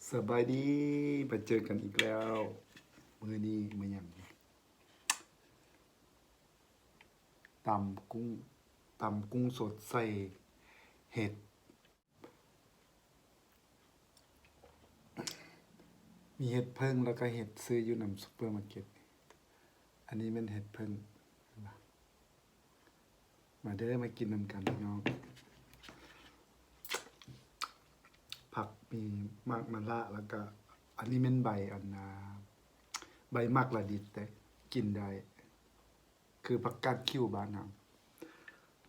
ສະບາຍດີ ມາເຈີກັນອີກແລ້ວ. ມື້ນີ້ມື້ຫຍັງ? ຕຳກຸ້ງ ຕຳກຸ້ງສົດໃສ່ເຫັດ ມີເຫັດເຜິ້ງ ແລ້ວກໍເຫັດຊື້ຢູ່ນຳຊຸບເປີມາເກັດ. ອັນນີ້ແມ່ນເຫັດເຜິ້ງ. ມາເດີ ມາກິນນຳກັນພີ່ນ້ອງ. ຜັກມີໝາກມະລະ ແລ້ວກະ ອັນນີ້ແມ່ນໃບອັນນາ ໃບໝາກລະດິດເດ້ ກິນໄດ້ ຄືຜັກກາດຂິວບ້ານເຮົາ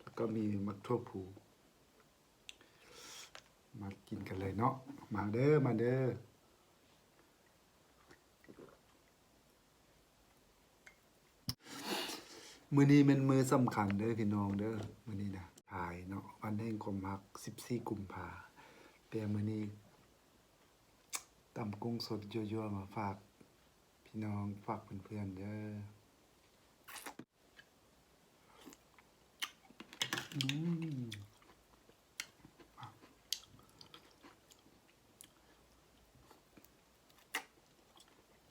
ແລ້ວກໍມີໝາກຖົ່ວພູ. ມາກິນກັນເລີຍເນາະ ມາເດີ ມາເດີ. ມື້ນີ້ແມ່ນມື້ສຳຄັນເດີພີ່ນ້ອງເດີ ມື້ນີ້ນະ ຂາຍເນາະ ວັນແຫ່ງຄວາມຮັກ ສິບສີ່ ກຸມພາ. ແຕ່ມື້ນີ້ຕຳກຸ້ງສົດຍົວໆມາຝາກພີ່ນ້ອງ ຝາກເພື່ອນໆເດີ. ອືມ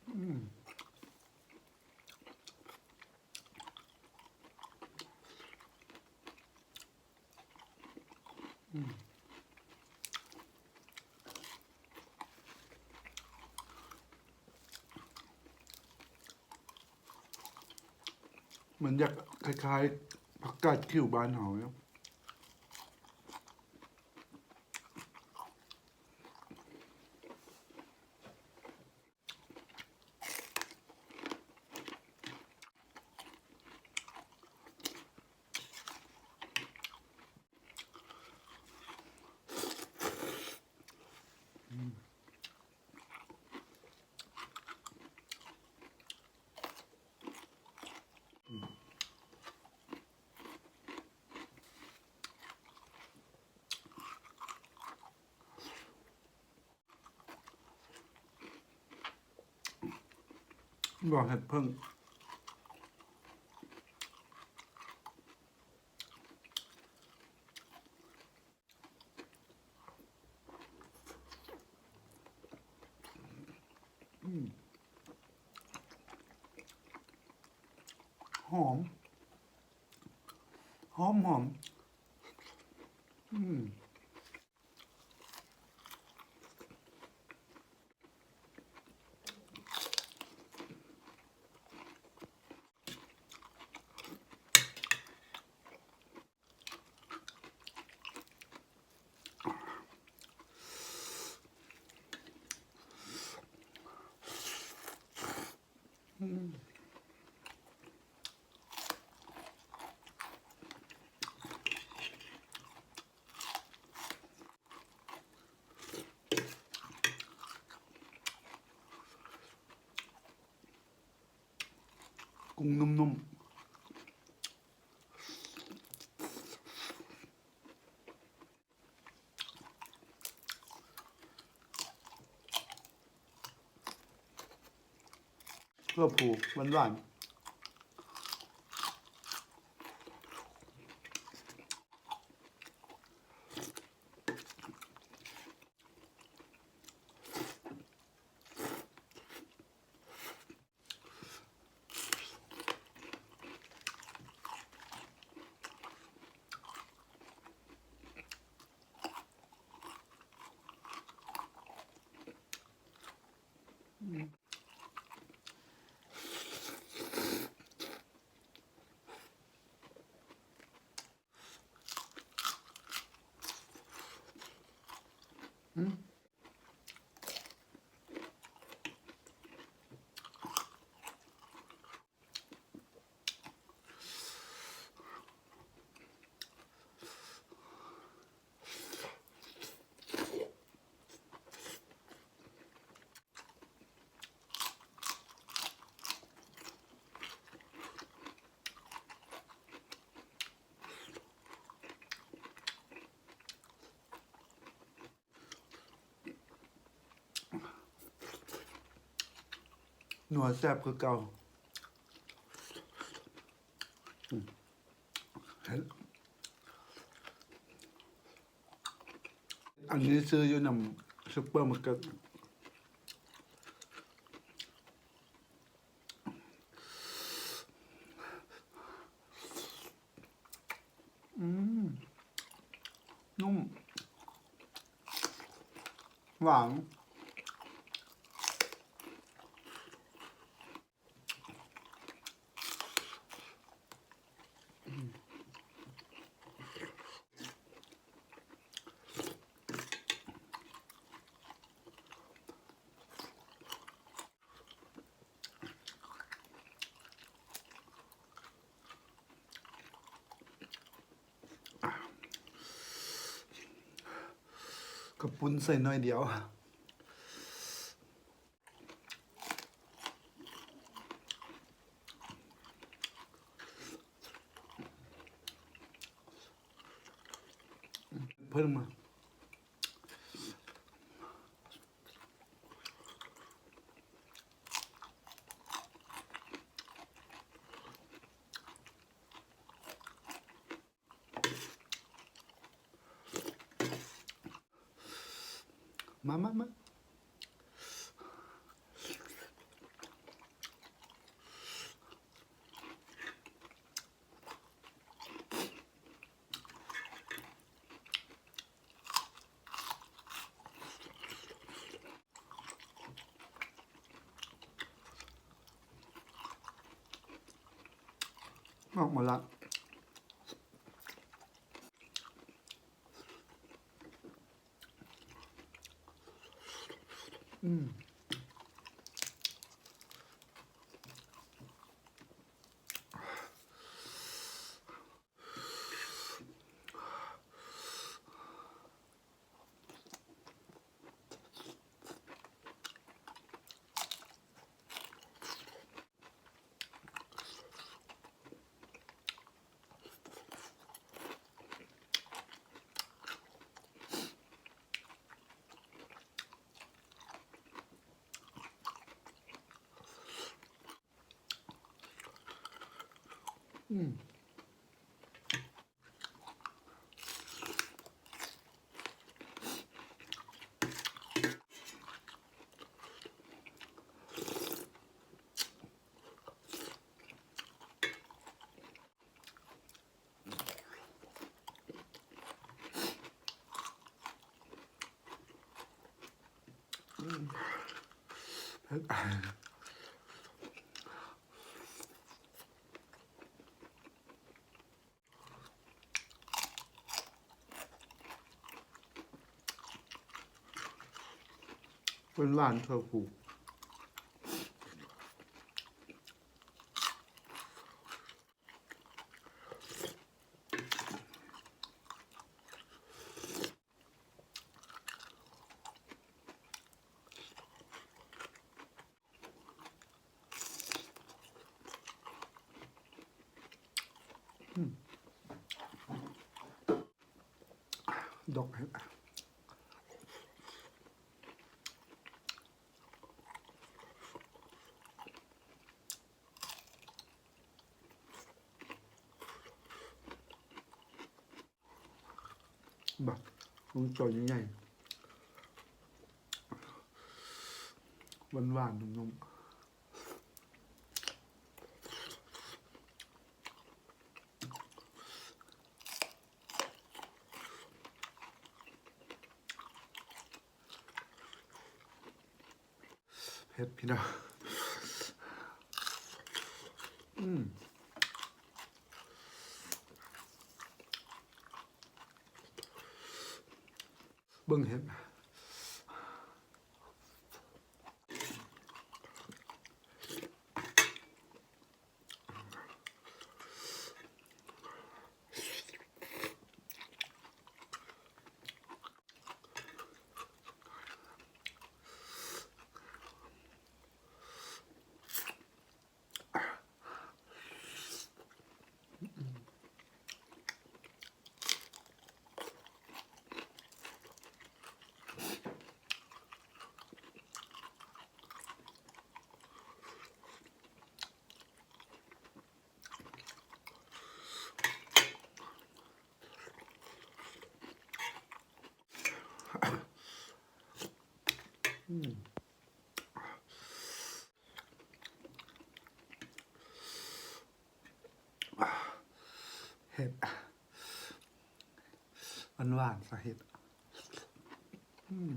ອືມ ອືມ. ມັນຢາກຄ້າຍໆ ຜັກກາດຂິວບ້ານເຮົາເນາະ. ບໍ່ເຫັດເຜິ້ງ. ອືມ ຫອມ ຫອມໆ ອືມ. ກຸ້ງນຸ້ມໆ. ເຂົ້າຜູກຫວານໆ. ນົວແຊບຄືເກົ່າ. ອັນນີ້ຊື້ຢູ່ນຳຊຸບເປີມາເກັດ. ຫວານ. ເຂົ້າປຸ້ນໃສ່ໜ້ອຍດຽວ. ເພີ່ມມາ. ມາ ມາ ມາ. ອອກມາລະ. ອືມ. ອືມ. ເປັນຫວານເທື່ອພູ. ດອກເຫັດ. ບະ ມັນຈອຍໃຫຍ່ໆ ຫວານໆ ນຸ່ມໆ. ເຜັດພີ່ນ້ອງ. ອືມ ເບິ່ງເຫັດ. ອືມ ເຫັດ ມັນຫວານຊະເຫັດ. ອືມ.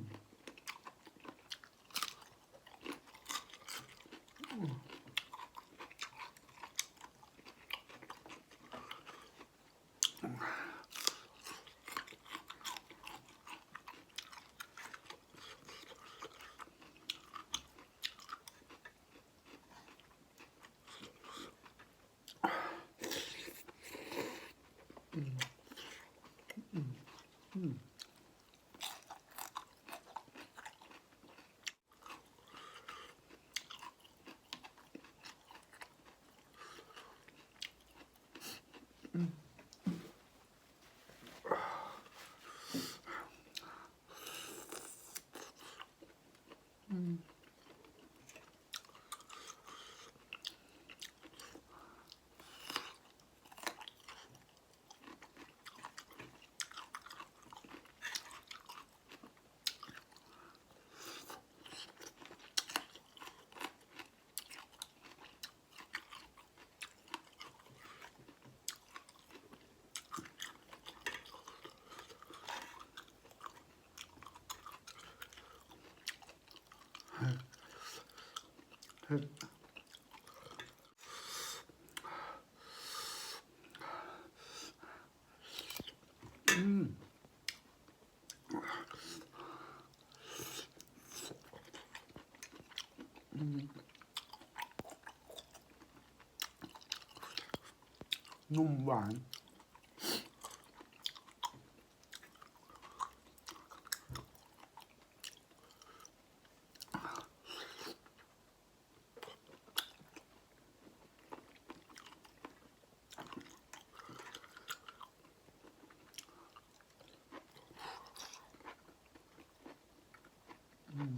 ອືມ. ອືມ ອືມ ນຸ່ມຫວານ. ອືມ.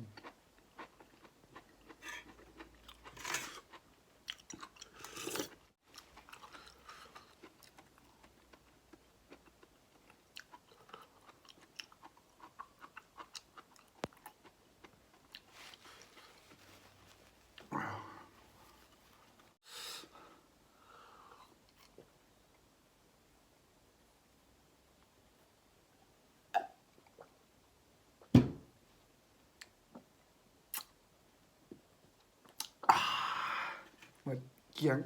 ໝົດ ກ້ຽງ.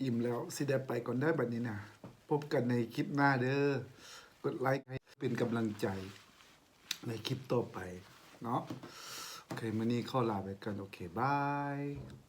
ອີ່ມແລ້ວ ຊິໄດ້ໄປກ່ອນເດີບັດນີ້ນະ. ພົບກັນໃນຄລິບໜ້າເດີ. ກົດໄລໃຫ້ເປັນກຳລັງໃຈໃນຄລິບຕໍ່ໄປເນາະ. ໂອເຄ ມື້ນີ້ຂໍລາໄປກ່ອນ. ໂອເຄ ບາຍ.